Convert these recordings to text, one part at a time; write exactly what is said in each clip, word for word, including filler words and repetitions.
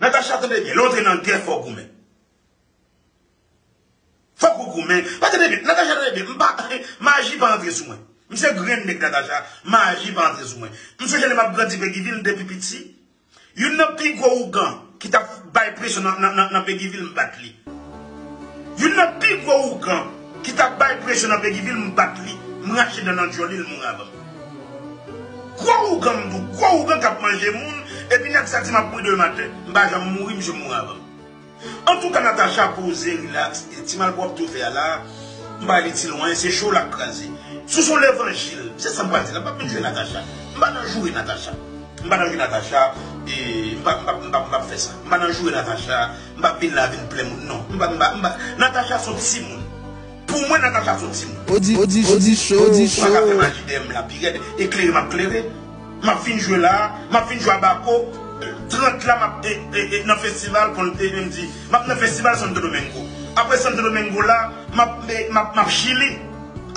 Natacha, tande byen, lè w antre nan gè, fò w goumen. Fòk ou goumen. Pa tande byen, Natacha, tande byen, m pa, maji pa antre sou mwen. M se grenn nèg Natacha, maji pa antre sou mwen. M sonje lè m ap grandi Peguiville, m te pi piti. Youn nan pi gwo ougan ki t ap bay presyon nan, nan, nan, nan Peguiville, m bat li. Youn nan pi gwo ougan ki t ap bay presyon nan Peguiville, m bat li. M rache dan nan dyòl li, l mouri avan m. Gwo ougan, m di w, gwo ougan k ap manje moun, epi nèg sa di m ap mouri demen maten. M pa janm mouri, misye mouri avan m. Antouka, Natacha poze, rilaks, e ti malpwòpte w fè a la, m pa li ti lwen, se cho l ap kraze. Si w se yon levanjil, se sa m pral di la, m p ap vin joure Natacha. M pa nan joure Natacha. M pa nan joure Natacha, e m p ap, m p ap, m p ap, m p ap fè sa. M pa nan joure Natacha, m p ap vin la vin plen moun, non. M pa, m pa, m pa, Natacha se yon timoun. Pou mwen, Natacha se yon timoun. Odi, Odi, Odi Show, Odi Show. Ou pa ka fè maji dèyè m la pi rèd. E klere m ap klere. M ap fin jwe la, m ap fin jwe a Bako. Trant la, m ap, e, e, e, nan festival, pou n te, m di, m ap nan festival Santo Domingo. Apre Santo Domingo la, m ap, e, m ap, m ap Chili.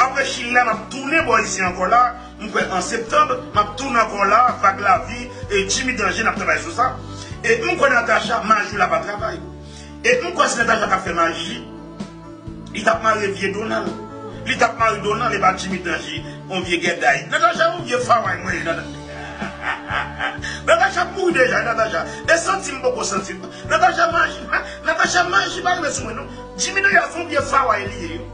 Apre Chili la, m ap tounen bò isi ankò la. M kwè an septanm, m ap tounen ankò la, Vag Lavi, e Jimmy Danger, n ap travay sou sa. E m kwè Natacha, maji la pa travay. E m kwè si Natacha ta fè maji, li t ap mare vye Donald. Li t ap mare Donald, e pa Jimmy Danger, yon vye gèday. Natacha, yon vye faway mwen ye, Natacha. Natacha mouri deja, Natacha. E santi m poko santi. Natacha maji, Natacha maji pa rive sou mwen, non. Jimmy Danger se yon vye faway li ye, wi.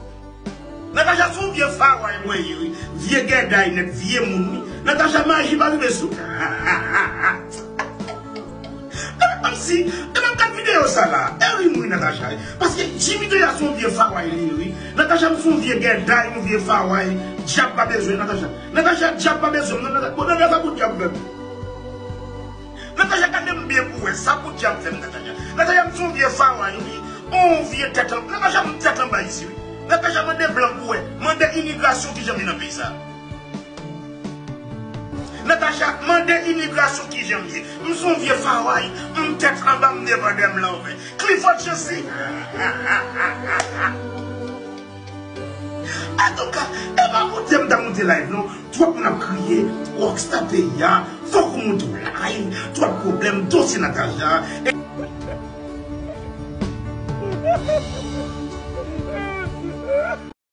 Natacha se yon vye faway mwen ye, wi. Vye gèday nèt, vye moun, wi. Natacha maji pa rive sou. E m ap si, e m ap gad videyo sa la. E ri m ri Natacha, wi. Paske Jimmy Danger se yon vye faway li ye, wi. Natacha m se yon vye gèday, yon vye faway. Dyab pa bezwen Natacha. Natacha, dyab pa bezwen m, non, Natacha. Bon, Natacha pou dyab menm. Natacha, gade m byen pou wè, sa pou dyab fè m, Natacha. Natacha, m se yon vye faway, wi. On vye tèt an, Natacha, m tèt anba isi, wi. Natacha, mande blan pou wè. Mande imigrasyon kijan m ye nan peyi sa. Natacha, mande imigrasyon kijan m ye. M se yon vye faway, m tèt anba, m devan dèyè m lanvè. Clifford Chancy. Antouka, e pa monte m ta monte live, non. Twòp moun ap kriye, Rockstar peyi a, fòk ou monte w live, twòp pwoblèm, dosye Natacha. E